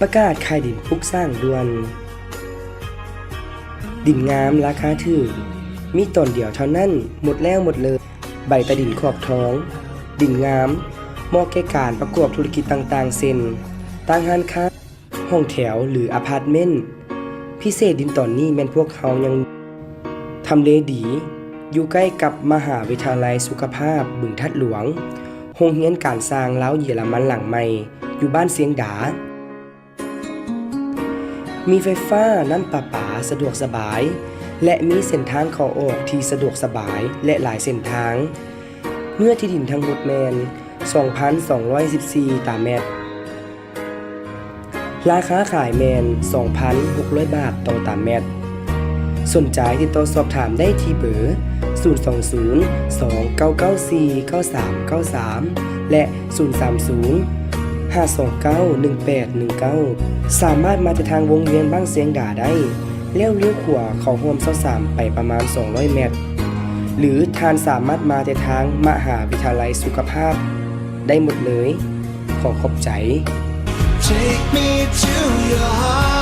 ປະກາດຂາຍດິນປຸກສ້າງດ່ວນ. ດິນງາມລາຄາຖືກ, ມີຕອນດຽວເທົ່ານັ້ນ, ໝົດແລ້ວໝົດເລີຍ. ໃບຕາດິນຂອບທອງ, ດິນງາມ, ເໝາະແກ່ການປະກອບທຸລະກິດຕ່າງໆ ເຊັ່ນ ຕັ້ງຮ້ານຄ້າ, ຫ້ອງແຖວ ຫຼື ອາພາດເມັນ. ພິເສດດິນຕອນນີ້ແມ່ນພວກເຮົາຍັງ ທຳເລດີ, ຢູ່ໃກ້ກັບມະຫາວິທະຍາໄລສຸຂະພາບບຶງທາດຫຼວງ, ໂຮງຮຽນການຊ່າງລາວເຢຍລະມັນຫຼັງໃໝ່ ຢູ່ບ້ານຊຽງດາ. ມີໄຟຟ້າ, ນ້ຳປະປາສະດວກສະບາຍ ແລະ ມີເສັ້ນທາງເຂົ້າອອກທີ່ສະດວກສະບາຍ ແລະ ຫຼາຍເສັ້ນທາງ. ເນື້ອທີ່ດິນທັງໝົດແມ່ນ ສອງພັນສອງຮ້ອຍສິບສີ່ຕາແມັດ. ລາຄາຂາຍແມ່ນ ສອງພັນຫົກຮ້ອຍບາດຕໍ່ຕາແມັດ. ສົນໃຈຕິດຕໍ່ສອບຖາມໄດ້ທີ່ເບີ ສູນສອງສູນ ສອງເກົ້າເກົ້າສີ່ ເກົ້າສາມເກົ້າສາມ ແລະ ສູນສາມສູນ ຫ້າສອງເກົ້າ ໜຶ່ງແປດໜຶ່ງເກົ້າ. ສາມາດມາແຕ່ທາງວົງວຽນບ້ານຊຽງດາໄດ້, ແລ້ວລ້ຽວຂວາເຂົ້າຮ່ອມຊາວສາມໄປປະມານສອງຮ້ອຍແມັດ ຫຼື ທ່ານສາມາດມາແຕ່ທາງມະຫາວິທະຍາໄລສຸຂະພາບໄດ້ໝົດເລີຍ. ຂໍຂອບໃຈ. Take me to your heart.